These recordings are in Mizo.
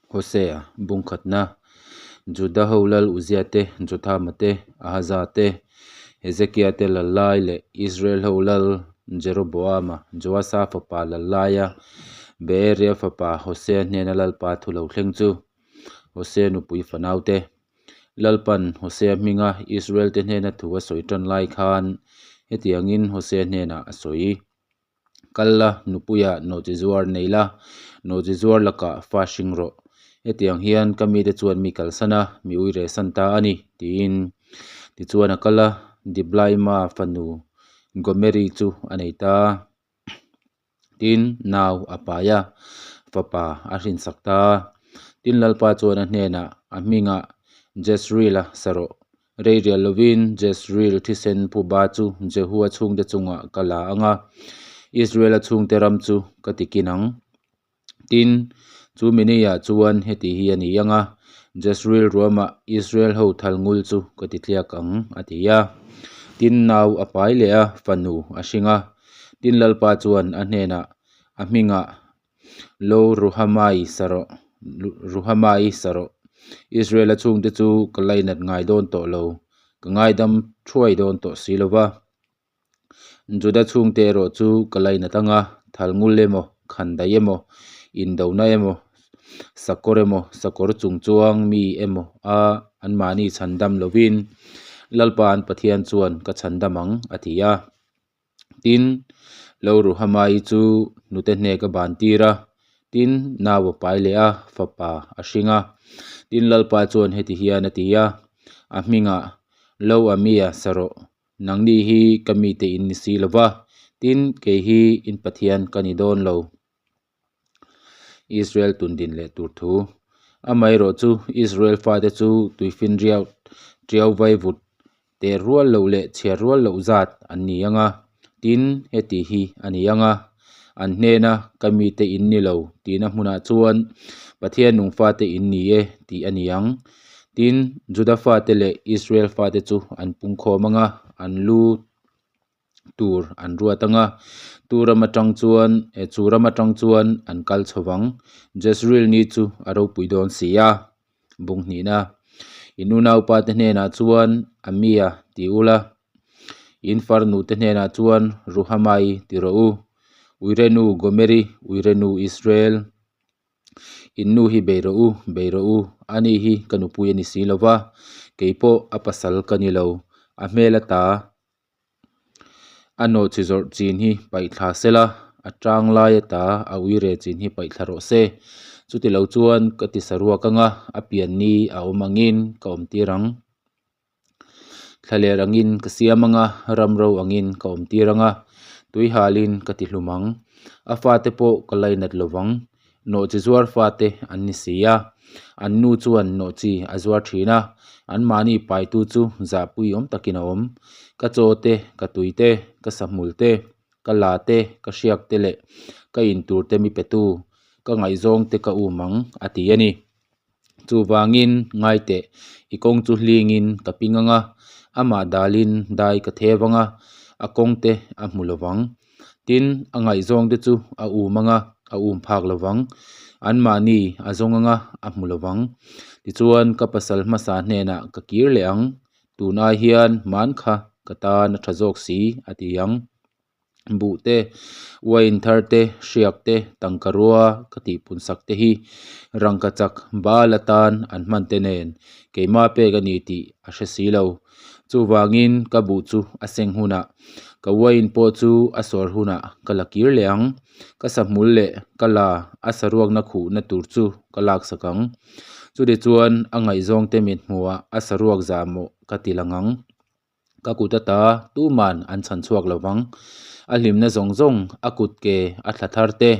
Hosea bungkhatna, Juda ho lal Uzia te, Jothama te, Ahaza te, Hezekia te lal lai leh Israel ho lal Jeroboama, Joasa fapa lal laia Beeria fapa Hosea hnena Lalpa thu lo thleng chu Hosea nupui fanau te. Lalpan Hosea hminga Israel te hnena thu a sawi tan lai khan hetiangin Hosea hnenah a sawi. Kal la, nupuia nawhchi zuar nei la, nawhchi zuar lakah fa hring rawh. Hetiang hian ka mite chuan mi kalsan a, mi ui reh san ta a ni, tiin. Tichuan a kal a, Diblaima fanu Gomeri chu a nei ta. Tin, nau a pai a, fapa a hrinsak ta. Tin, Lalpa chuan a hnenah, A hmingah Jezreel-a sa rawh. Rei rial lovin Jezreel thisen phuba chu Jehua chhungte chungah ka la ang a, Israel-a chhungte ram chu ka ti kin ang. Tin, chu miniah chuan heti hi a ni ang a, Jezreel ruamah Israel ho thal ngul chu ka ti tliak ang, a ti a. Tin, nau a pai leh a, fanu a hring a. Tin, Lalpa chuan a hnenah, A hmingah Lo Ruhamai sa rawh, Ruhamai sa rawh. Israel-a chhungte chu ka lainat ngai dawn tawh lo, ka ngaidam thuai dawn tawh si lo va. Juda chhungte erawh chu ka lainat ang a, thalngul emaw, khandai emaw, indona emaw, sakawr emaw, sakawr chungchuang mi emaw a anmahni chhandam lovin Lalpa an Pathian chuan ka chhandam ang, a ti a. Tin, lo Ruhamai chu hnute hnek a ban tir a, tin, nau a pai leh a, fapa a hring a. Tin, Lalpa chuan heti hian a ti a, A hmingah lo Amia sa rawh, nangni hi ka mite in ni si lo va, tin, kei hi in Pathian ka ni dawn lo. Israel tundin leh tur thu. Amaherawh chu Israel fate chu tuifinriau tiau vaivut teh rual loh leh chhiar rual loh zat an ni ang a, tin heti hi a ni ang a, an hnena ka mite in ni lo tihna hmunah chuan Pathian nung fate in ni e tih a ni ang. Tin, Juda fate leh Israel fate chu an pungkhawm ang a, an lu tur an ruat ang a, tu ram atang chuan eh chu ram atang chuan an kal chho vang. Jezreel ni chu a ropui dawn si a, bung hnihna. In unaupa te hnenah chuan Amia ti ula, in farnu te hnenah chuan Ruhamai ti rawh u, Uirenu Gomeri, Uirenu Israel. In nu hi bei rawh u, bei rawh u, ani hi ka nupui a ni si lo va, kei pawh a pasal ka ni lo, a hmel ata A nawhchi zawrh chin hi paih thla sela, a tang lai ata a uire chin hi paih thla rawh se. Chuti lo chuan ka ti saruak anga a pian ni a awm angin ka awm tir ang. Thlaler angin ka siam anga ramro angin ka awm tir anga tui halin ka ti hlum ang. A fate pawh ka lainat lovang. Nawhchi zuar fate an ni si a, an nu chuan nawhchi a zuar thin a, anmahni paitu chu zahpui awm takin a awm. Ka chaw te, ka tui te, ka sahmul te, ka la te, ka hriak te leh ka intur te mi petu, ka ngaihzawng te ka um ang, a ti a ni. Chuvangin, ngaiteh, i kawng chu hlingin ka ping ang a, amah dalin dai ka thev ang a, a kawng te a hmu lo vang. Tin, a ngaihzawng te chu a um ang a, a um phak lo vang. Anmahni a zawng ang a, a hmu lo vang. Tichuan, ka pasal hmasa hnenah ka kir leh ang, tun ai hian man kha ka tan a tha zawk si, a ti ang. Buh te, wine thar te, hriak te, tangka rua ka tih pun sak te hi rangka chak bal atan an hman te nen keimah pek a ni tih a hre si lo. Chuvangin ka buh chu a seng hunah, ka wine pawh chu a sawr hunah ka la kir leh ang. Ka sahmul leh ka la a saruakna khuhna tur chu ka laksak ang. Chutichuan a ngaihzawngte mithmuhah a saruak zahmawh ka ti lang ang. Ka kut ata tuman an chhan chhuak lo vang. A hlimna zawng zawng, a kut ke, a thla thar te,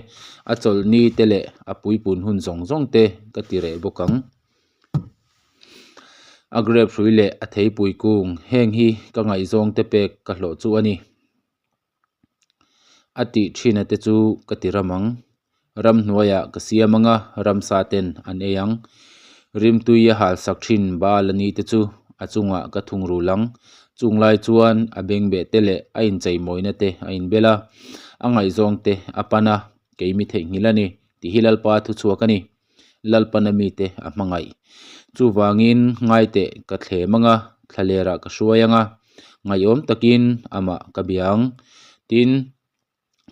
a chawlhni te leh a puipun hun zawng zawng te ka ti reh bawk ang. A grape hrui leh a theipui kung, heng hi ka ngaihzawng te pek ka hlawh chu a ni. A tih thina te chu ka ti ram ang. Ramhnuaiah ka siam ang a, ramsa ten an ei ang. Rimtui a hal sak thin Baal a ni te chu a chungah ka thungrul ang. Chung lai chuan a bengbeh te leh a incheimawina te a inbel a, a ngaihzawng te a pan a, keimi theihnghilh a ni tih hi Lalpa thu chhuak a ni. Lalpana mite a hmangaih. Chuvangin ngaiteh ka thlem anga, thlalerah ka hruai anga, ngaihawm takin amah ka bia ang. Tin,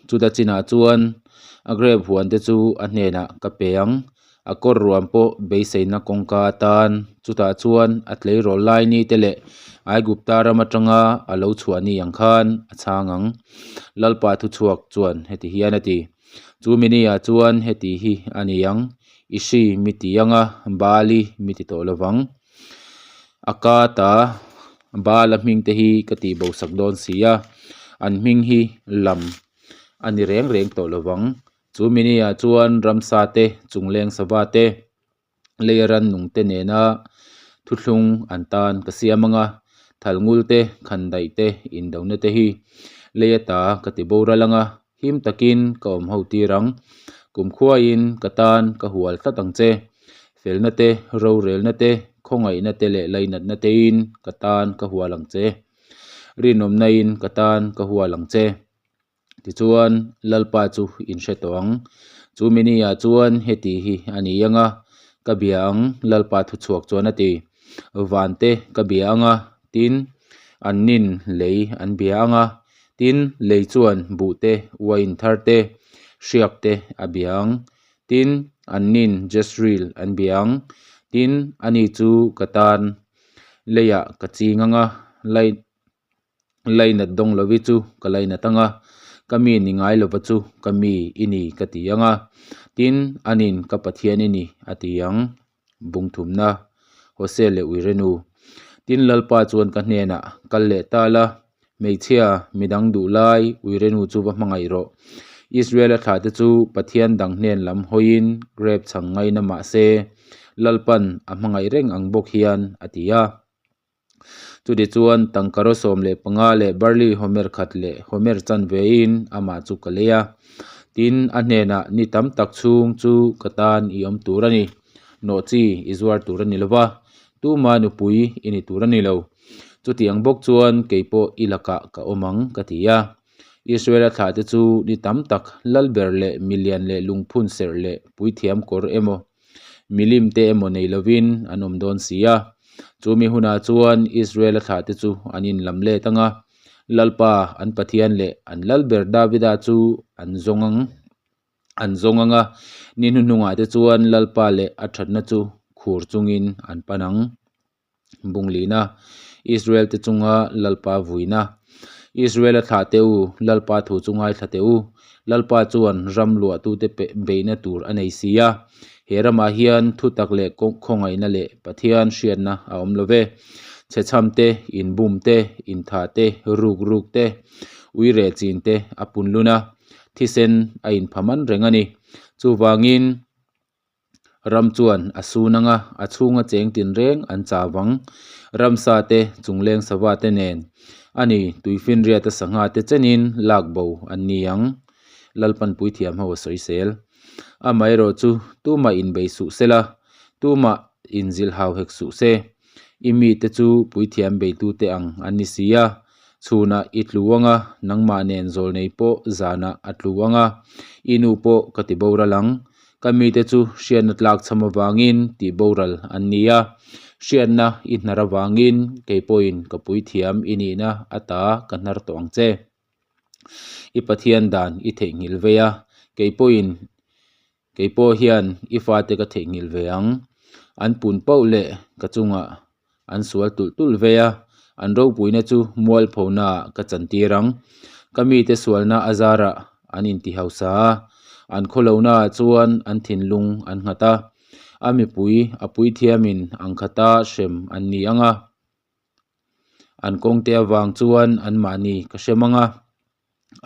Chuta chinah chuan a grape huan te chu a hnenah ka pe ang, a kawr ruam pawh beiseina kawngka atan. Chutah chuan a tleirawl lai ni te leh Aigupta ram atanga a lo chhuah ni ang khan a chhang ang. Lalpa thuchhuak chuan heti hian a ti, Chu mi ni ah chuan heti hi a ni ang, Ishi mi ti anga Baali mi ti tawh lovang. A ka ta Baala hming te hi ka tih bo sak dawn si a, an hming hi lam a ni reng reng tawh lo vang. Chu mi ni ah chuan ramsa te, chungleng sava te, leia rannung te nena thuthlung an tan ka siam ang a, thalngul te, khandaih te, indona te hi leia ta ka ti boral ang a. Him takin ka awm ho tir ang. Kumkhuaiin ka tan ka hual tlat ang che. Felna te, rorelna te, khawngaihna te leh lainatna tein ka tan ka hual ang che. Rinawmnain ka tan ka hual ang che. Tichuan, Lalpa chu in hre tawh ang. Chu mi ni-ah chuan heti hi a ni ang a, ka bia ang, Lalpa thuchhuak chuan a ti. Van te ka bia ang a, tin, an nin lei an bia ang a, Tin, lei chuan buh te, uain thar te, hriak te a bia ang. Tin, annin Jezreel an bia ang. Tin, ani chu ka tan leiah ka ching ang a, lai lainat dawng lovi chu ka lainat ang a, ka mi ni ngai lova chu ka mi i ni ka ti ang a. Tin, anin ka Pathian i ni a ti ang. Bung thumna, Hosea leh Uirenu. Tin, Lalpa chuan ka hnenah, Kal leh ta la, hmeichhia, midang duh lai, Uirenu chu va hmangaih rawh. Israela thlahte chu Pathian dang hnen lam hawiin grep chhang ngaina mah se, Lalpan a hmangaih reng ang bawk hian, a ti a. Chutichuan, tangkaraw 15 leh barley homer khat leh homer chanvein amah chu ka lei a. Tin, a hnenah ni tam tak chhung chu ka tan i awm tur a ni. Nawhchi i zuar tur a ni lo va, tuma nupui i ni tur a ni lo. Chutiang bawk chuan kei pawh i lakah ka awm ang, ka ti a. Israela thlahte chu ni tam tak lalber leh milian leh lungphun serh leh puithiam kawr emaw, Milim te emaw nei lovin an awm dawn si a. Chu mi hunah chuan Israel-a thlahte chu an inlam let ang a, Lalpa an Pathian leh an lalber Davida chu an zawng ang an zawng ang a, ni hnuhnungah te chuan Lalpa leh a thatna chu khur chungin an pan ang. Bunglina, Israel te chunga Lalpa vuina. Israel-a thlah teh u, Lalpa thu chu ngaithla teh u. Lalpa chuan ram luahtute beihna tur a nei si a. He ramah hian thutak leh khawngaihna leh Pathian hriatna a awm lo ve. Chhechham te, inbum te, inthah te, ruk ruk te, uireh chin te a punlun a, thisen a inphaman reng a ni. Chuvangin. Ram chuan a sun ang a, a chhunga cheng tinreng an chau ang. Ramsa te, chungleng sava te nen a ni, tuifinriata sangha te chenin lak bo an ni ang. Lalpan puithiam ho a sawisel. Amaherawh chu tumah inbei suh sela, tumah inzilhau hek suh se. I mite chu puithiam beitute ang an ni si a, chhunah i tlu ang a, nangmah nen zawlnei pawh zanah a tlu ang a, i nu pawh ka ti boral ang. Ka mite chu hriatna tlak chham avangin tih boral an ni a, hriatna i hnar avangin kei pawhin ka puithiam i nihna ata ka hnar tawh ang che. I Pathian dan i theihnghilh vei a, kei pawhin Kei pawh hian i fate ka theihnghilh ve ang. An pun pauh leh ka chungah an sual tulh tulh ve a, an ropuina chu mualphonaah ka chantir ang. Ka mite sualna a zarah an intihausa a, an khawlohnaah chuan an thinlung an nghat a. A mipui a puithiamin ang khata hrem an ni ang a, an kawngte avang chuan anmahni ka hrem ang a.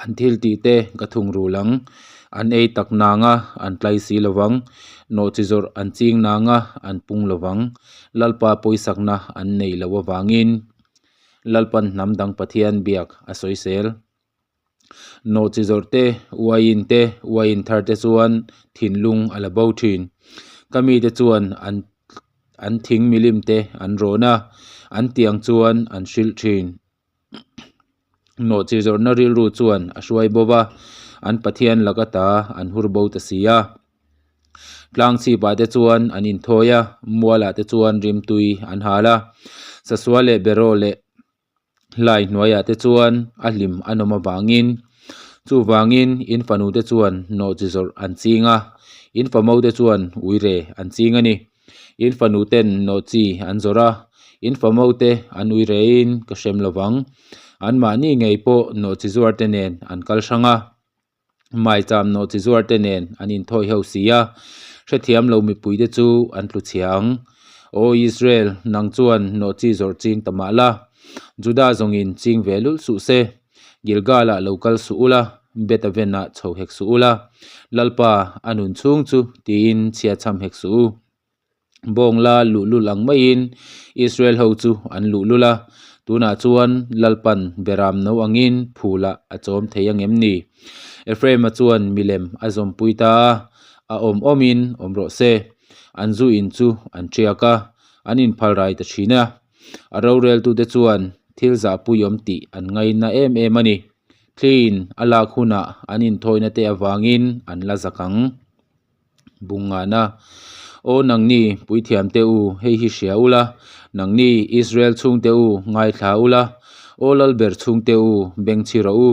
An thil tih te ka thung rul ang, an ei tak nang a, an tlai si lo vang, nawhchi zawrh an ching nang a, an pung lo vang, Lalpa pawisakna an nei loh avangin Lalpan hnam dang Pathian biak a sawisel. Nawhchi zawrh te, uaiin te, uaiin thar te chuan thinlung a la bo thin. Ka mite chuan an an thing milim te an rawn a, an tiang chuan an hrilh thin. Nawhchi zawrhna rilru chuan a hruai bo va, an Pathian lak ata an hur bo ta si a. Tlang chhipah te chuan an inthawi a, mualah te chuan rimtui an hal a. Sasua leh beraw leh hlai hnuaiah te chuan a hlim a nawm avangin chuvangin in fanu te chuan nawhchi zawrh an ching a, in famo te chuan uire an ching a ni. In fanu ten nawhchi an zawrh a, in famo te an uirein ka hrem lovang. Anmahni ngei pawh nawhchi zuar te nen an kal hrang a. Maicham nawhchi zuar te nen an inthawi ho si a, hrethiam lo mipui te chu an tlu chhia ang. Aw Israel, nang chuan nawhchi zawrh ching ta mah la, Juda zawngin ching ve lul suh se. Gilgal-ah lo kal suh ula, Beth-aven-ah chho hek suh ula, Lalpa a nun chhung chu tiin chhia chham hek suh u. Bawngla luhlul ang maiin Israel ho chu an luhlul a, tunah chuan Lalpan beram no angin phulah a chawm thei ang em ni? Ephraim-a chuan milem a zawmpui ta a, a awm awmin awm rawh se. An zu in chu an ṭiak a, an inphal rai ta ṭhin a. A roreltute chuan thil zahpuiawm tih an ngaina em em a ni. Thliin a lak hunah an inthawina te avangin an la zak ang. Bungngana, Aw nangni puithiamte u, hei hi hria ula, nangni Israel chhungte u, ngaithla ula, aw Lalber chhungte u, bengchhi rawh u,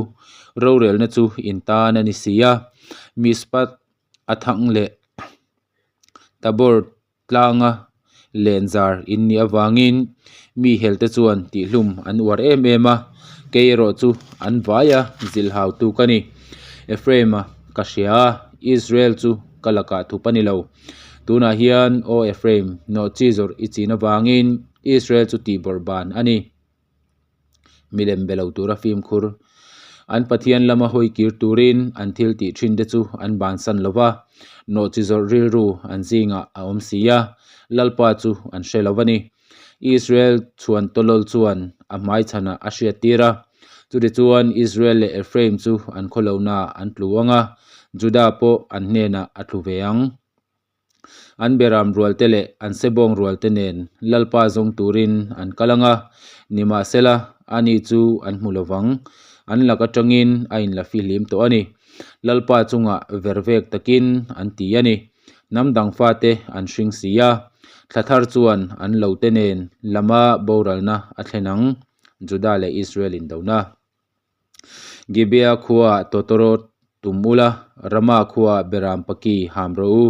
rorelna chu in tan a ni si a, Mizpah a thang leh Tabor tlanga lenzar in nih avangin mi helte chuan tihhlum an uar em em a, kei erawh chu an vaia zilhautu ka ni. Ephraim-a ka hria a, Israel chu ka lakah thup a ni lo. Tunah hian, Aw Ephraim, nawhchi zawrh i chin avangin Israel chu tihbawrh ban a ni. Milem be lo tura fimkhur. An Pathian lama hawi kir turin an thil tih thin te chu an bansan lo va, nawhchi zawrh rilru an zingah a awm si a, Lalpa chu an hre lo a ni. Israel chhuan tawlawl chuan a hmaichhanah a hriattir a, chutichuan Israel leh Ephraim chu an khawlohnaah an tlu ang a, Juda pawh an hnenah a tlu ve ang. An beram rualte leh an sebawng rualte nen Lalpa zawng turin an kal ang a, nimahsela ani chu an hmu lo vang. An lak atangin a inla fihlim tawh a ni. Lalpa chungah vervek takin an ti a ni. Hnam dang fate an hring si a, thla thar chuan an lote nen lama boralna a thlen ang, Juda leh Israel indona. Gibea khuaah tawtawrawt tum ula, Rama khuaah beram paki ham rawh u,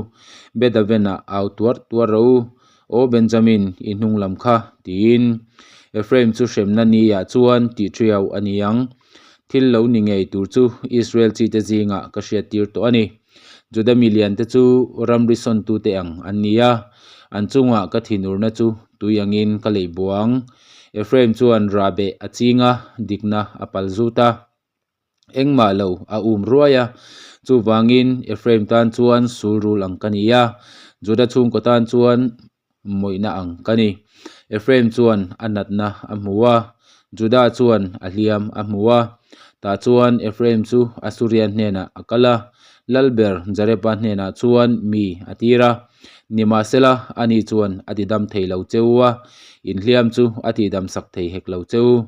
Beth-aven-ah au tuar tuar rawh u, Aw Benjamin, i hnung lam kha, tiin. Ephraim chu hremna niah chuan tih ṭhiau a ni ang. Thil lo ni ngei tur chu Israel chite zingah ka hriattir tawh a ni. Juda miliante chu ramri sawntute ang an ni a, an chungah ka thinurna chu tui angin ka lei buang. Ephraim chuan rahbeh a ching a, dikna a pal zut a. Engmah lo a um ruai a, chuvangin Ephraim tan chuan sul rul ang ka ni a, Juda chhungkaw tan chuan mawihna ang ka ni. Ephraim chuan a natna a hmu a, Juda chuan a hliam a hmu a. Tah chuan Ephraim chu Asuria hnenah a kal a, lalber Jareba hnenah chuan mi a tir a. Nimahsela, ani chuan a tidam thei lo che u a, inhliam chu a tihdamsak thei hek lo che u.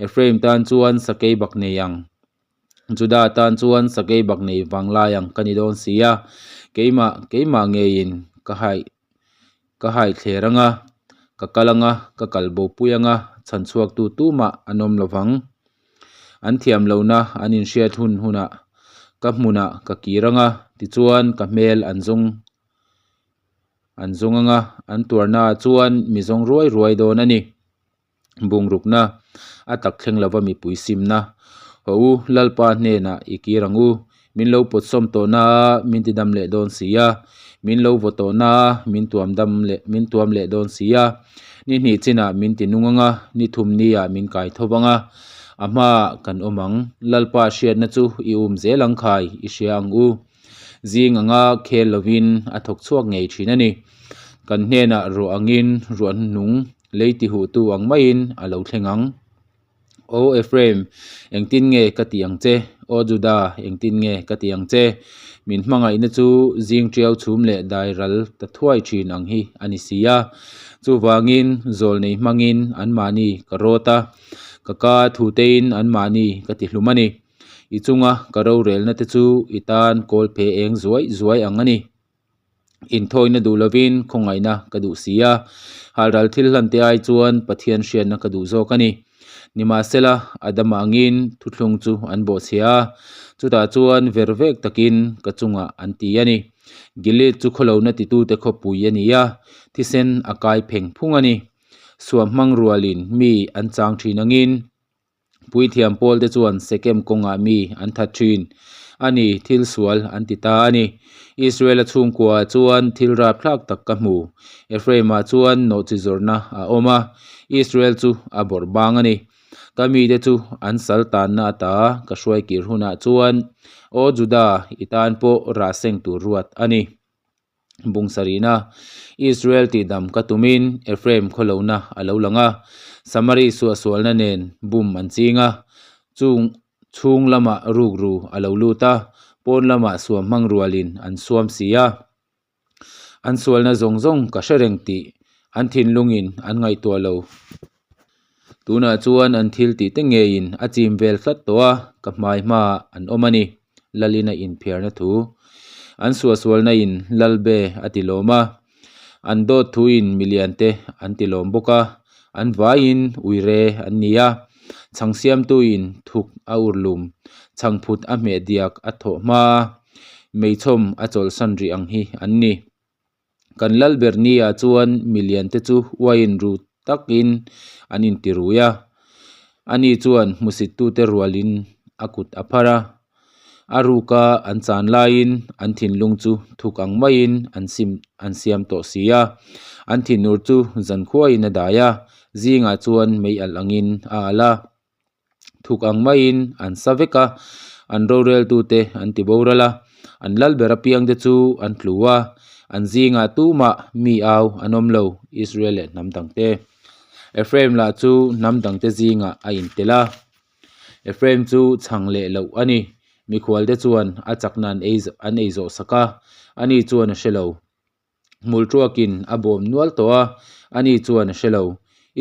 Ephraim tan chuan sakei bak nei ang. Juda tan chuan sakei bak nei vanglai ang ka ni dawn si a, keimah keimah ngeiin ka hai ka hai thler ang a, ka kal ang a, ka kal bo pui ang a, chhan chhuaktu tumah an awm lo vang. An thiam lohna an inhriat hun hunah ka hmunah ka kir ang a, tichuan ka hmel an zawng an zawng ang a, an tuarnaah chuan mi zawng ruai ruai dawn a ni. Bungrukna a tak thleng lova mipui simna. Haw u, Lalpa hnenah i kir ang u. Min lo pawtsawm tawhna a min ti dam leh dawn si a, min lo vaw tawhna a min tuam dam leh min tuam leh dawn si a. Ni hnih chinah min ti nung ang a, ni thum niah min kai tho vang a. A hmaah kan awm ang. Lalpa hriatna chu i um zel ang khai, i hria ang u. Zing anga khel lovin a thawk chhuak ngei thin a ni. Kan hnenah ruah angin ruah hnuhnung Lei tihuhtu ang maiin a lo thleng ang. Aw Ephraim, engtin nge ka tih ang che? Aw Juda, engtin nge ka tih ang che? Min hmangaihna chu zing ṭiau chhum leh dai ral ta thuai ṭhin ang hi a ni si a. Chuvangin zawlnei hmangin anmahni ka rawt a, ka ka thutein anmahni ka tihlum a ni. I chunga ka rorelna te chu i tan kawl phe eng zuai zuai ang a ni. Inthawina duh lovin khawngaihna ka duh si a, halral thil hlan te ai chuan Pathian hriatna ka duh zawk a ni. Nimahsela, Adama angin thuthlung chu an bawhchhia a, chutah chuan ver vek takin ka chungah an ti a ni. Gilead chu khawlohna titute khawpui a ni a, thisen a kai pheng phung a ni. Suam hmang rualin mi an chang thin angin Puithiam pawlte chuan Sekem kawngah mi an that thin a ni, thil sual an ti ta a ni. Israela chhungkuaah chuan thil rapthlak tak ka hmu. Ephraim-ah chuan nawhchi zawrhna a awm a, Israel chu a bawrh bang a ni. Ka mite chu an sal tanna ata ka hruai kir hunah chuan, Aw Juda, i tan pawh rah seng tur ruat a ni. Bung sarihna, Israel tihdam ka tumin Ephraim khawlohna a lo lang a, Samari suahsualna nen bum an ching a, chung chhung lamah rukru a lo lut a, pawn lamah suam hmang rualin an suam si a. An sualna zawng zawng ka hre reng tih an thinlungin an ngaihtuah lo. Tunah chuan an thil tih te ngeiin a chim vel tlat tawh a, ka hmai hmaah an awm a ni, Lalin a inphiarna thu. An suahsualna in Lalbe a ti lawm a, an dawt thuin milian te an ti lawm bawk a, an vaiin uire an ni a, chhang siamtuin thuk a urlum, chhangphut a hmeh diak a thawh hma a, meichhawm a chawlhsan rih ang hi an ni. Kan lal ber nia chuan milian te chu uaiin ru takin an inti rui a, ani chuan hmusit tute rualin a kut a phar a, a ruka an chan laiin an thinlung chu thuk ang maiin an sim an siam tawh si a, an thinur chu zankhuain a dai a, zingah chuan mei alh angin a alh a. Thuk ang maiin an sa vek a, an roreltute an ti boral a, an lal ber apiangte chu an tlu a, an zingah tumah mi au an awm lo, Israel leh hnam dangte. Ephraim lah chu hnam dangte zingah a intel a, Ephraim chu chhang leh loh a ni, mikhualte chuan a chakna an ei an ei zawh sak a, ani chuan a hre lo. Hmulṭuakin a bawm nual tawh a, ani chuan a hre lo.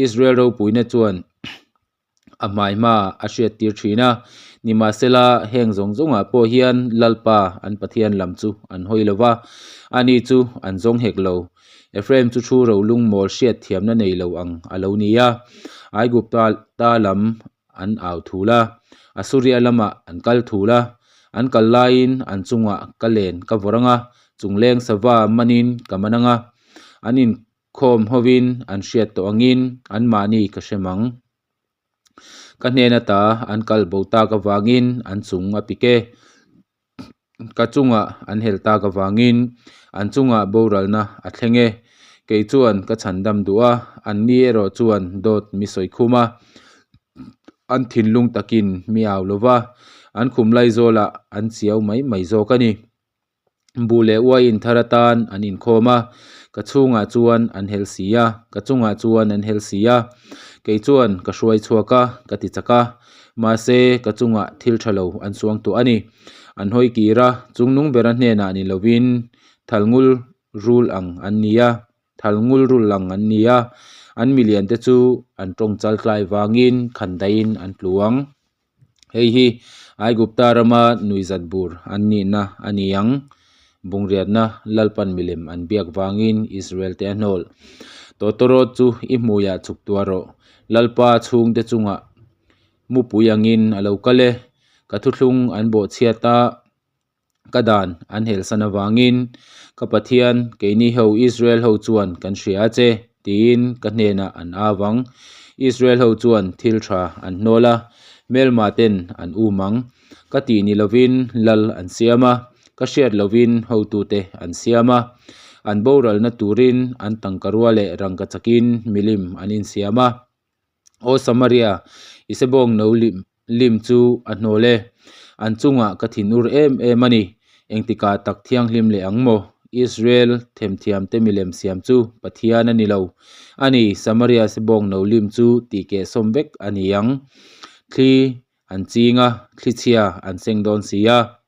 Israel ropuina chuan a hmai hma a hriattir thin a. Nimahsela, heng zawng zawngah pawh hian Lalpa an Pathian lam chu an hawi lo va, ani chu an zawng hek lo. Ephraim chu thu rolung mawl hriat thiamna nei lo ang a lo ni a, Aigupta lam an au thul a, Asuria lamah an kal thul a, an kal laiin an chungah ka len ka vawrh ang a, chungleng sava manin ka man ang a, an inkhawm hovin an hriat tawh angin anmahni ka hrem ang. Ka hnen ata an kal bo tak avangin an chung a pik e. Ka chungah an hel tak avangin an chungah boralna a thleng e. Kei chuan ka chhandam duh a, anni erawh chuan dawt mi sawi khum a, an thinlung takin mi au lo va, an khum laizawlah an chiau mai mai zawk a ni. Buh leh uaiin thar atan an inkhawm a, ka chhungah chuan an hel si a, ka chungah chuan an hel si a. Kei chuan ka hruai chhuak a, ka ti chak a. Mahse, ka chungah thil tha lo an suang tawh a ni. An hawi kir a, chungnung bera hnenah ni lovin thalngul rul ang an ni a, thalngul rul ang an ni a, an milian te chu an tawng chal tlai vangin khandaiin an tlu ang. Hei hi Aigupta rama nuihzat bur an nihna a ni ang. Bungriatna Lalpan milem an biak vangin Israel te a hnawl. Tawtawrawt chu i hmuiah chhuk tuar rawh. Lalpa chhungte chungah mupui angin a lo kal e. Ka thuthlung an bawhchhiat a. Ka dan an helsan avangin ka Pathian keini ho Israel ho chuan kan hria a che tiin ka hnenah an au ang. Israel ho chuan thil tha an hnawl a, hmelma ten an um ang. Ka tih ni lovin lal an siam a, ka hriat lovin hotute an siam a. An boralna turin an tangkarua leh rangkachakin milim an insiam a. Aw Samaria, i sebawng no lim lim chu a hnawl e. An chungah ka thinur em em a ni. Engtikah tak thianghlim leh ang maw? Israel themthiamte milem siam chu Pathian a ni lo. A ni, Samaria sebawng no lim chu tihkehsawm vek a ni ang. Thli an ching a, thlichhia an seng dawn si a.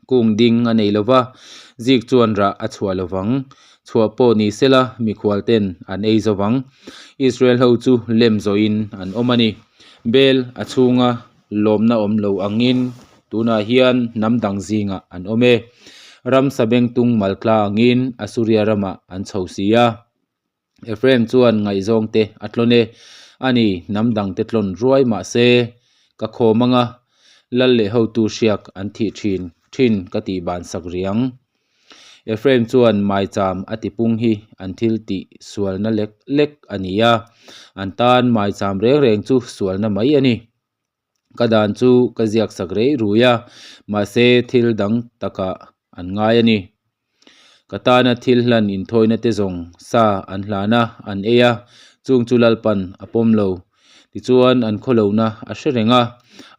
Kung ding a nei lo va, zik chuan rah a chhuah lo vang. Chhuah pawh ni sela mikhual ten an ei zo vang. Israel ho chu lem zawhin an awm a ni. Bel a chhunga lawmna awm lo angin tunah hian hnam dang zingah an awm e. Ram sabengtung maltla angin Asuria ramah an chho si a. Ephraim chuan ngaihzawngte a tlawn e. A ni, hnam dangte tlawn ruai mah se, ka khawm anga lal leh hotu hriak an thih thin thin ka tih ban sak riang. Ephraim chuan maicham a tipung hi an thil tih sualna lek lek a ni a, an tan maicham reng reng chu sualna mai a ni. Ka dan chu ka ziak sak rei rui a, mahse thil dang takah an ngai a ni. Ka tana thil hlan inthawina te zawng sa an hlan a, an ei a, chung chu Lalpan a pawm lo. Tichuan an khawlohna a hre reng a,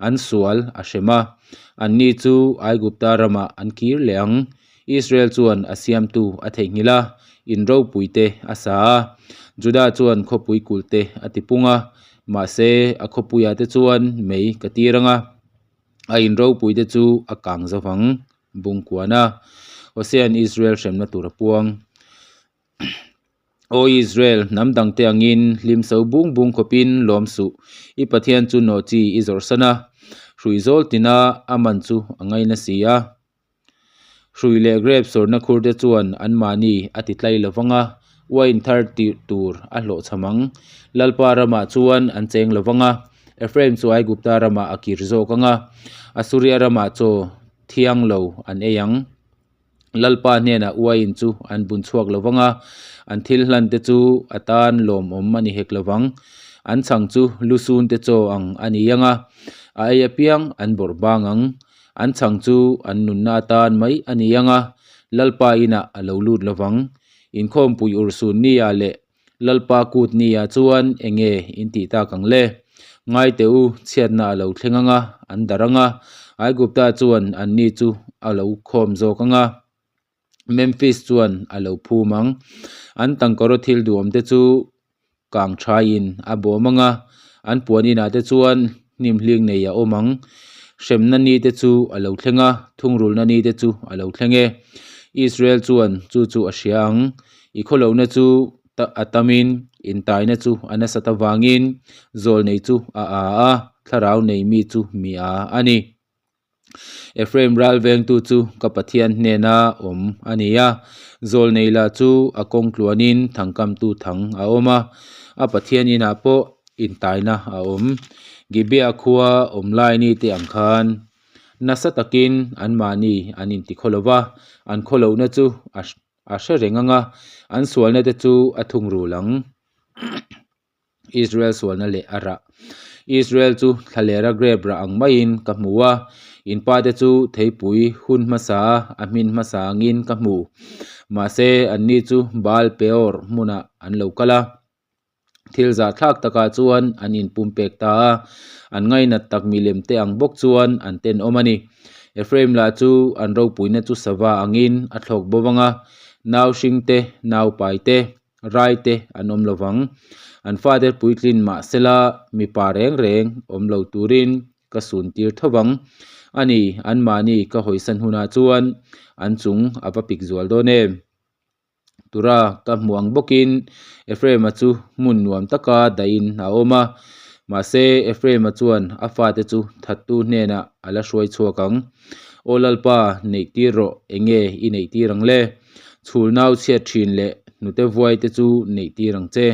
an sual a hrem a, anni chu Aigupta ramah an kir leh ang. Israel chuan a siamtu a theihnghilh a, in ropuite a sa a, Juda chuan khawpui kulhte a tipung a, mahse a khawpuiah te chuan mei ka tir ang a, a in ropuite chu a kang zo vang. Bungkuana Hosea'n Israel hremna tur a puang. Aw Israel, hnam dangte angin hlim so bung bung khawpin lawm suh. I Pathian chu nawhchi i zawrhsan a, hrui zawl tina a man chu a ngaina si a. Hrui leh grep sawrna khurte chuan anmahni a ti tlai lo vang a, uain thar tirh tur a hlawhchham ang. Lalpa ramah chuan an cheng lo vang a, Ephraim chu Aigupta ramah a kir zawk ang a, Asuria ramah chaw thiang lo an ei ang. Lalpa hnenah uain chu an bun chhuak lo vang a, an thil hlan te chu a tan lawmawm a ni hek lo vang. An chhang chu lusun te chaw ang a ni ang a, a ei apiang an bawrh bang ang. An chhang chu an nunna atan mai a ni ang a, Lalpa inah a lo lut lo vang. Inkhawmpui urhsun nia leh Lalpa kut nia chuan eng nge in tih tak ang le? Ngai teh u, chhiatna a lo thleng ang a, an darh ang a, Aigupta chuan anni chu a lo khawm zawk ang a, Memphis chuan a lo phum ang. An tangkaraw thil duhawm te chu kang thaiin a bawm ang a, an puan inah te chuan hnim hling nei a awm ang. Hremna ni te chu a lo thleng a, thungrulna ni te chu a lo thleng e. Israel chuan chu chu a hria ang. I khawlohna chu a tamin, intaina chu a nasat avangin zawlnei chu a a a, thlarau nei mi chu mi a a ni. Ephraim ral vengtu chu ka Pathian hnena awm a ni a, zawlnei lah chu a kawng tluanin thangkamtu thang a awm a, a Pathian inah pawh intaina a awm. Gibeah khua awm lai ni te ang khan nasa takin anmahni an intikhaw lo va, an khawlohna chu a A hre reng ang a, an sualna te chu a thungrul ang. Israel sualna leh a rah. Israel chu thlalera grep rah ang maiin ka hmu a, in pa te chu theipui hun hmasa a hmin hmasa angin ka hmu. Mahse, anni chu Baal Peor hmunah an lo kal a. Thil zahthlak takah chuan an inpumpek ta a, an ngainat tak milem te ang bawk chuan an tenawm a ni. Ephraim lah chu an ropuina chu sava angin a thlawk bo vang a, nau hring te, nau pai te, rai te an awm lo vang. An fate puitlin mah sela mipa reng reng awm lo turin ka sun tir tho vang. A ni, anmahni ka hawisan hunah chuan an chung a va pik zual dawn em? Tura ka hmu ang bawkin Ephraim-a chu hmun nuam taka dahin a awm a, mahse Ephraim-a chuan a fate chu thattu hnenah a la hruai chhuak ang. Aw Lalpa, neih tir rawh, enge i neih tir ang le? Chhul nau chhiat thin leh hnute vuai te chu neih tir ang che.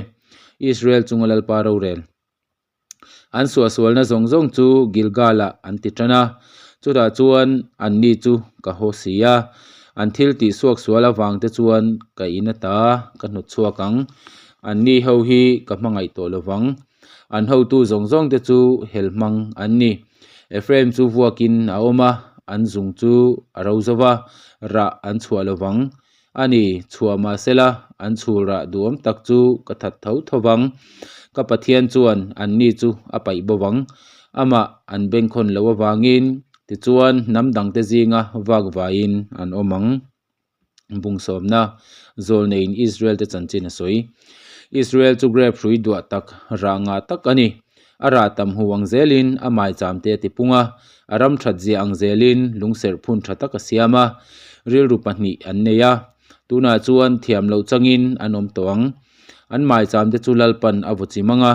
Israel chunga Lalpa rorel. An suahsualna zawng zawng chu Gilgal-ah an ti tan a, chutah chuan anni chu ka haw si a. An thil tih suaksual avang te chuan ka in ata ka hnawt chhuak ang. Anni ho hi ka hmangaih tawh lo vang. An hotu zawng zawng te chu hel hmang an ni. Ephraim chu vuakin a awm a, an zung chu a ro zo va, rah an chhuah lo vang. A ni, chhuah mah sela, an chhul rah duhawm tak chu ka that tho tho vang. Ka Pathian chuan anni chu a paih bo vang. Amah an bengkhawn loh avangin, tichuan hnam dangte zinga vak vaiin an awm ang. Bungsawmna Zawlneiin Israel-te chanchin a sawi. Israel chu grep hrui duah tak, rah ngah tak a ni. A rah tam hu ang zelin a maicham te a tipung a, a ram that zia ang zelin lungserh phun tha tak a siam a, rilru pahnih an nei a, tunah chuan thiam loh changin an awm tawh ang. An maicham te chu Lalpan a vaw chim ang a,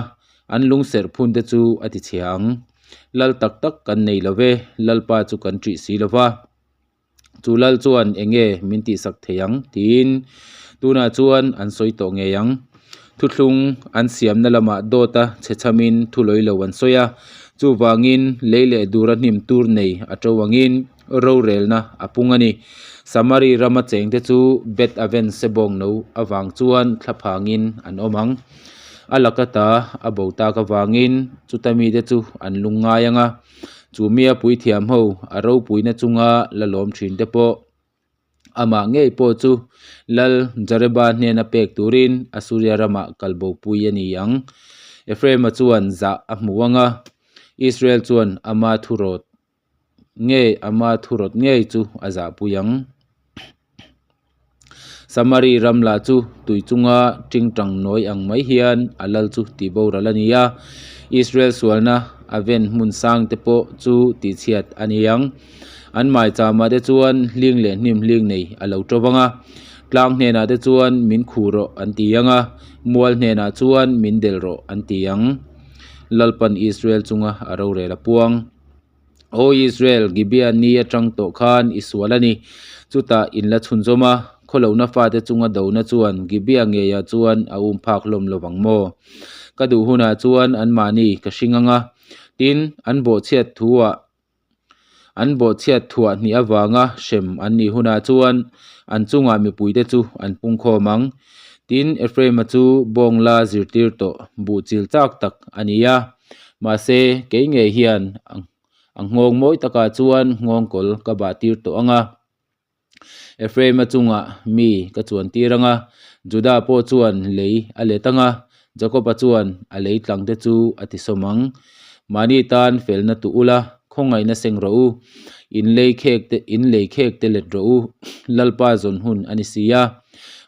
an lungserh phun te chu a tichhia ang. Lal tak tak kan nei lo ve, Lalpa chu kan ṭih si lo va. Chu lal chuan eng nge min tihsak thei ang? tiin tunah chuan an sawi tawh ngei ang. Thuthlung an siamna lamah dawta chhe chhamin thu lawi lo an sawi a, chuvangin lei leh dura hnim tur nei a to angin rorelna a pung a ni. Samari rama chengte chu Beth Aven sebawng no avang chuan thlaphangin an awm ang. A laka ta a bo tak avangin chuta mite chu an lungngai ang a, chu mia puithiam ho a ropuina chunga la lawm thin te pawh amah ngei pawh chu Lal Jareba hnena pek turin Asuria ramah kalbopui a ni ang. Ephraima chuan zah a hmu ang a, Israel chuan ama thurawt ngei ama thurawt ngei chu a zahpui ang. Samari ram lah chu tui chunga tingtang nawi ang mai hian a lal chu tihboral a ni a, Israel sualna a ven hmun sang te pawh chu tihchhiat a ni ang. An maichama te chuan hling leh hnim hling nei a lo to vang a, tlang hnenah te chuan min khuh rawh an ti ang a, mual hnenah chuan min delh rawh an ti ang. Lalpan Israel chunga a rorel a puang. Aw Israel, Gibeah ni atang tawh khan i sual a ni. Chutah in la chhunzawm a, khawlohna fate chunga dona chuan Gibeah ngeiah chuan a um phak hlawm lo vang maw? Ka duh hunah chuan anmahni ka hring ang a, tin, an bawhchhiat thuah an bawhchhiat thuah hnih avanga hrem an nih hunah chuan an chungah mipuite chu an pungkhawm ang. Tin, Ephraim-a chu bawngla zirtir tawh buhchil chak tak a ni a. Mahse, kei ngei hian a nghawng mawi takah chuan nghawngkawl ka bah tir tawh ang a. Ephraim-a chungah mi ka chuan tir ang a, Judah pawh chuan lei a let ang a, Jakob-a chuan a lei tlang te chu a tisawm ang. Mahni tan felna tuh ula, khawngaihna seng rawh u, in lei khek te in lei khek te let rawh u, Lalpa zawn hun a ni si a.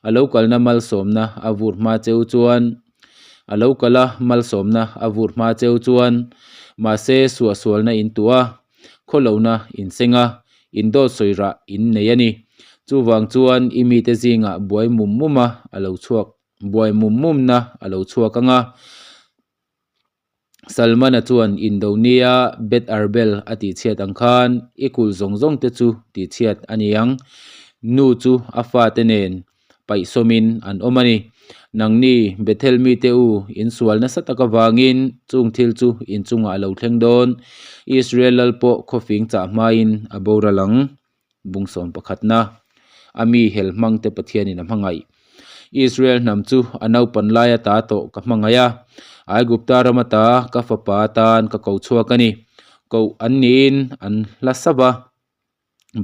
A lo kalna malsawmna a vur hma cheu chuan A lo kal a, malsawmna a vur hma cheu chuan mahse suahsualna in tuah a, khawlohna in seng a, in dawt sawi rah in nei a ni. Chuvang chuan i mite zingah buai mum mum a a lo chhuak buai mum mumna a lo chhuak ang a. Salmana chuan Indonia Beth Arbel a tihchhiat ang khan i kulh zawng zawng te chu tihchhiat a ni ang. Nu chu a fate nen paihsawmin an awm a ni. Nangni Bethel mite u, in sual nasa tak avangin chung thil chu in chungah a lo thleng dawn. Israel lal pawh khawfing chah hmain a boral ang. Bungsawm pakhatna, a mi hel hmangte Pathianin a hmangaih. Israel hnam chu a naupan lai ata tawh ka hmangaih a, Aigupta ram ata ka fapa atan ka ko chhuak a ni. Koh an niin an hla sap a,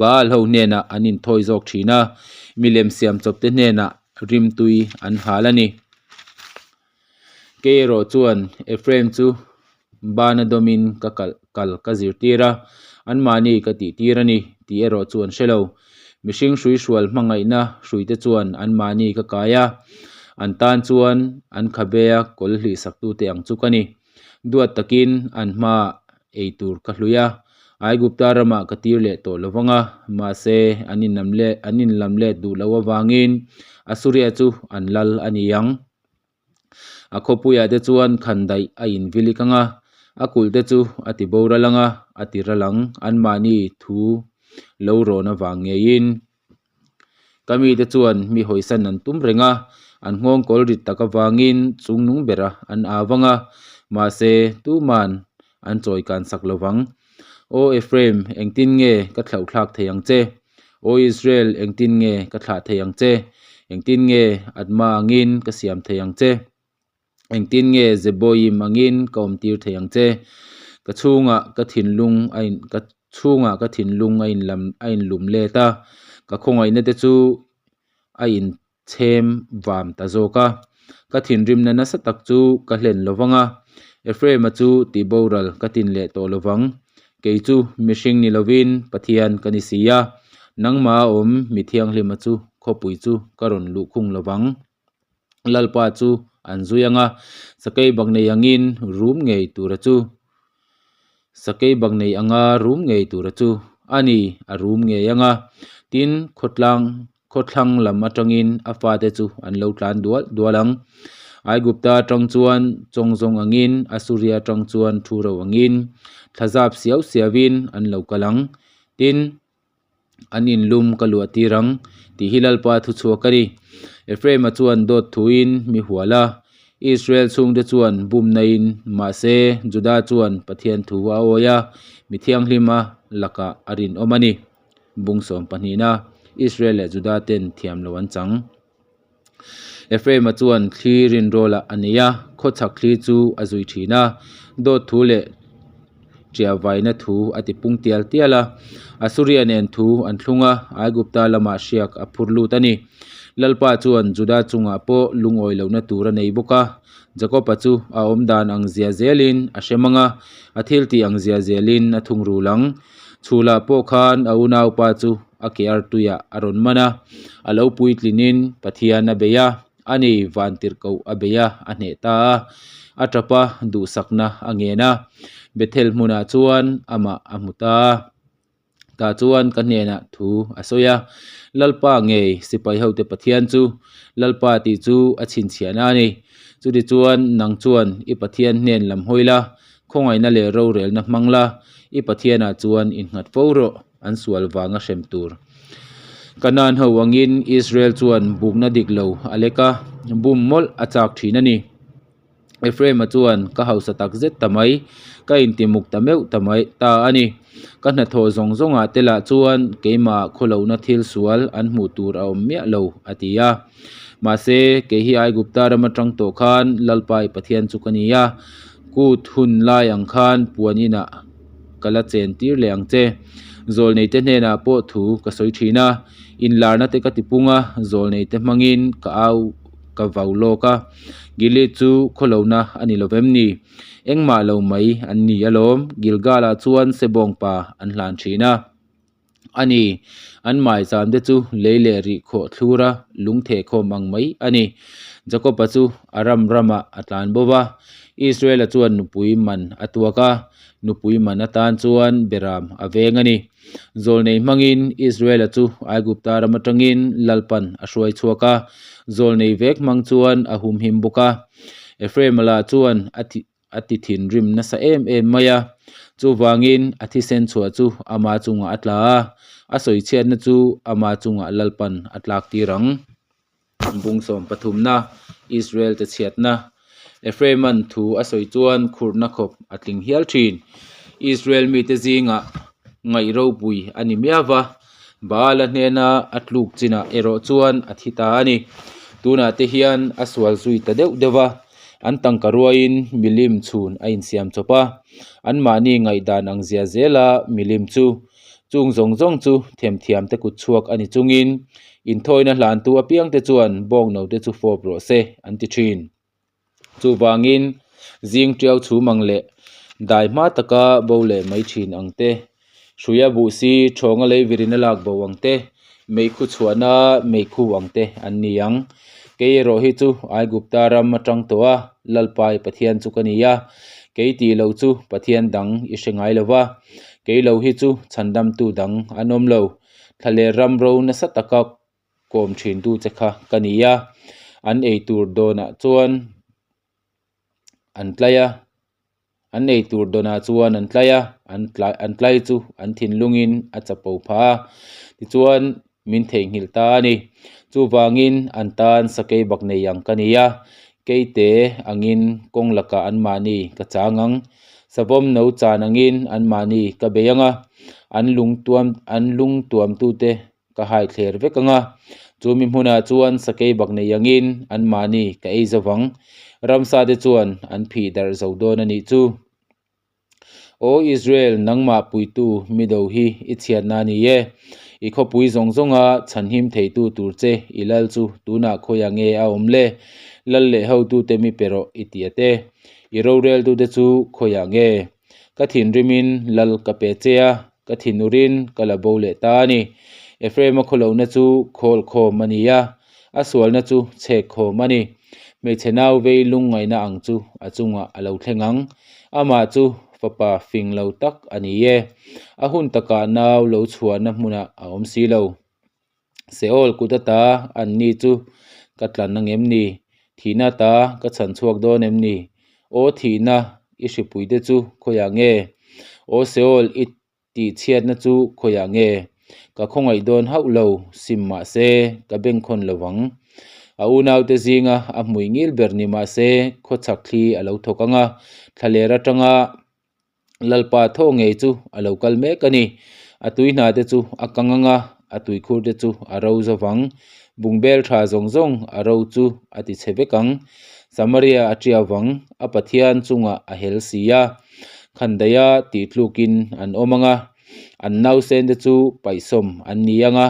Baal ho hnenah an inthawi zawk thin a, milem siam chawpte hnenah rimtui an hal a ni. Kei erawh chuan Ephraim chu Bana dawmin ka kalh kal ka zirtir a, anmahni ka tihtir a ni tih erawh chu an hre lo. Mihring hruihrual hmangaihna hruite chuan anmahni ka kai a, an tan chuan an khabea kawl hlihsaktute ang chu ka ni. Duat takin an hmaah ei tur ka hlui a, Aigupta ramah ka tir leh tawh lo vang a, mahse an inlam leh an inlam let duh loh avangin Asuria chu an lal a ni ang. A khawpuiah te chuan khandaih a invilik ang a, a kulh te chu a ti boral ang a, a ti ral ang, anmahni thu lo rawn avang ngeiin. Ka mite chuan mi hawisan an tum reng a, an nghawngkawl rit tak avangin chungnung bera an au vang a, mahse tuman an chawi kan sak lo vang. Aw Ephraim, engtin nge ka thlauhthlak thei ang che? Aw Israel, engtin nge ka thlah thei ang che? Engtin nge Adma angin ka siam thei ang che? Engtin nge Zeboiim angin ka awmtir thei ang che? Ka chhungah ka thinlung a in ka chhungah ka thinlung a inlam a inlum let a, ka khawngaihna te chu a in chhem vam ta zawk a. Ka thinrimna nasa tak chu ka hlen lo vang a, Ephraim-a chu tihboral ka tin leh tawh lo vang. Kei chu mihring ni lovin Pathian ka ni si a, nangmah a awm mi thianghlima chu khawpui chu ka rawn luhkhung lo vang. Lalpa chu an zui ang a, sakei bak nei angin rum ngei tura chu sakei bak nei anga rum ngei tura chu a ni, a rum ngei ang a. Tin, khawtlang khawthlang lam atangin a fate chu an lo tlan dual dual ang. Aigupta atang chuan chawng zawng angin, Asuria atang chuan thu ro angin, thlazap siau siauin an lo kal ang. Tin. An inlum ka luah tir ang, tih hi Lalpa thuchhuak a ni. Ephraima chuan dawt thuin mi hual a, Israel chhungte chuan bumnain, mahse, Juda chuan Pathian thu a awi a, mi thianghlima lakah a rinawm a ni. Bung sawm pahnihna, Israel leh Juda ten thiam lo an chang. Ephraima chuan thli rinrawlah a nei a, khawchhak thli chu a zui thin a, dawt thu leh ṭiahvaina thu a ti pung tial tial a. Asuria nen thu an thlung a, Aigupta lamah hriak a phur lut a ni. Lalpa chuan Juda chungah pawh lungawi lohna tur a nei bawk a, Jakoba chu a awm dan ang zia zelin a hrem ang a, a thiltih ang zia zelin a thungrul ang. Chhulah pawh khan a unaupa chu a ke artuiah a rawn man a, a lo puitlinin Pathian a bei a, a ni vantirhkoh a bei a, a hneh ta a, a tap a, duhsakna a ngen a, Bethel hmunah chuan amah a hmu ta a. Tah chuan ka hnenah thu a sawi a, Lalpa ngei sipai hote Pathian chu Lalpa tih chu a chhinchhiahna a ni. Chutichuan nang chuan i Pathian hnen lam hawi la, khawngaihna leh rorelna hmang la, i Pathianah chuan innghat fo rawh. an sual vanga hrem tur. Kanaan ho angin Israel chuan bukna dik lo a lek a, bum mawlh a chak thin a ni. Ephraim-a chuan, Ka hausa tak zet ta mai, ka intimuk ta meuh ta mai ta a ni. Ka hnathawh zawng zawngah te lah chuan keimah khawlohna thil sual an hmuh tur a awm miah lo, a ti a. Mahse, kei hi Aigupta ram atang tawh khan Lalpa i Pathian chu ka ni a, kut hun lai ang khan puan inah ka la chen tir leh ang che. Zawlneite hnenah pawh thu ka sawi thin a, inlarna te ka ti pung a, zawlneite hmangin ka au ka vau lawk a. Gilead chu khawlohna a ni lo vem ni? Engmah lo mai an ni alawm, Gilgal-ah chuan Sebawngpa an hlan thin a. A ni, an maicham te chu lei leh rih khawh thlura lung theh khawm ang mai a ni. Jakob-a chu a ram ramah a tlan bo va, Israel-a chuan nupui man a tuak a, nupui man atan chuan beram a veng a ni. Zawlnei hmangin Israel-a chu Aigupta ram atangin Lalpan a hruai chhuak a, zawlnei vek hmang chuan a humhim bawk a. Ephraim-a lah chuan a a ti thinrim nasa em em mai a, chuvangin a thisen chhuah chu ama chungah a tla a, a sawichhiatna chu ama chungah Lalpan a tlak tir ang. Bung sawm pathumna, Israel te chhiatna. Ephraim-a'n thu a sawi chuan khurhna khawp a tling hial thin. Israel mite zingah ngaih ropui a ni miau va, Baal-a hnena a tluk chinah erawh chuan a thi ta a ni. Tunah te hian a sual zui ta deuh deuh va, an tangka ruaiin milim chhun a insiam chawp a, anmahni ngaihdan ang zia zela milim chu chung zawng zawng chu themthiamte kut chhuak a ni chungin inthawina hlantu apiangte chuan bawngnote chu fawp rawh se an ti thin. Chuvangin zing tiau chhum ang leh dai hma taka bo leh mai thin ang te, hruia buh si thawnga lei virin a lak bo ang te, meikhu chhuahna meikhu ang te an ni ang. Kei erawh hi chu Aigupta ram atang tawh a, Lalpai Pathian chu ka ni a, kei tih loh chu Pathian dang i hre ngai lo va, kei lo hi chu chhandamtu dang an awm lo, thla leh ram ro nasa taka kawm thintu che kha ka ni a, an ei tur dawnah chuan an tlai a, an ei tur dawnah chuan an tlai a, an tlai an tlai chu an thinlungin a chapo phah a, tichuan min theihnghilh ta a ni. Chuvangin an tan sakei bak nei ang ka ni a, keite angin kawng lakah anmahni ka chang ang, savawm no chan angin anmahni ka bei ang a, an lungtuam an lungtuamtute Ka hai thler vek ang a, chumi hmunah chuan sakei bak nei angin anmahni ka ei zo vang. Ramsa te chuan an phih darh zo dawn a nih chu. Aw Israel, nangmah puitu mido hi i chhiatna a ni e. I khawpui zawng zawnga chhanhim theitu tur che i lal chu tunah khawiah nge a awm le? Lal leh hotute mi pe rawh i ti a te. I roreltute chu khawiah nge? Ka thinrimin lal ka pe che a. Ka thinurin ka la bo leh ta a ni. Ephraim-a khawlohna chu khawl khawm a ni a, a sualna chu chhek khawm a ni. Hmeichhe nau vei lungngaihna ang chu a chungah a lo thleng ang. Amah chu fapa fing lo tak a ni e. A hun takah nau lo chhuahna hmunah a awm si lo. Seol kut ata an ni chu ka tlan ang em ni? Thihna ata ka chhan chhuak dawn em ni? Aw thihna, i hripuite chu khawiah nge? Aw Seol, i tihchhiatna chu khawiah nge? Ka khawngaih dawn hauh lo, sim mah se ka bengkhawn lo vang. A unaute zinga a hmui ngil ber ni mah se khawchhak thli a lo thawk ang a, thlaler atanga Lalpa thaw ngei chu a lo kal mek a ni. A tui hna te chu a kang ang a, a tuikhur te chu a ro zo vang. Bungbel tha zawng zawng a ro chu a ti chhe vek ang. Samaria a tia vang, a Pathian chungah a hel si a. Khandaia tih tlukin an awm ang a, an nausen te chu paihsawm an ni ang a,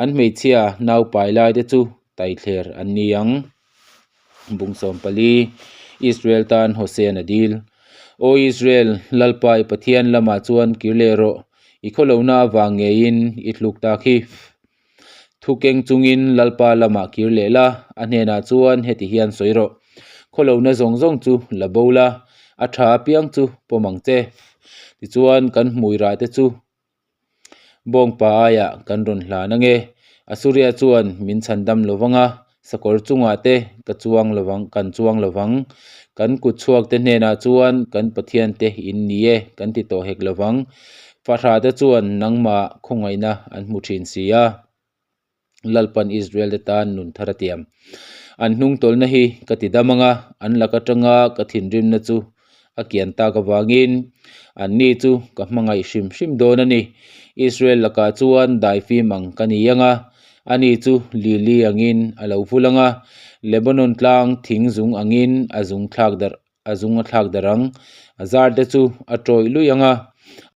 an hmeichhia naupai lai te chu taithler an ni ang. Bung 14, Israel tan Hosean a dil. Aw Israel, Lalpa i Pathian lamah chuan kir leh rawh, i khawlohna avang ngeiin i tluk tak hi. Thu keng chungin Lalpa lamah kir leh la, a hnenah chuan heti hian sawi rawh, Khawlohna zawng zawng chu la bo la, a tha apiang chu pawm ang che. Tichuan kan hmui rah te chu Bawngpa aiah kan rawn hlan ange. Asuria chuan min chhandam lo vang a, sakawr chungah te ka chuang lo vang, kan chuang lo vang. Kan kut chhuak te hnenah chuan kan Pathian te in ni e kan ti tawh hek lo vang. Fahrah te chuan nangmah khawngaihna an hmu thin si a. Lalpan Israel te tan nun thar a tiam. An hnung tawlhna hi ka ti dam ang a, an lak atanga ka thinrimna chu a kian tak avangin anni chu ka hmangaih hrim hrim dawn a ni. Israel lakah chuan daifim ang ka ni ang a, ani chu lili angin a lo vul ang a, Lebanon tlang thing zung angin a zung thlak darh a zung a thlak darh ang, a zar te chu a tawih luih ang a.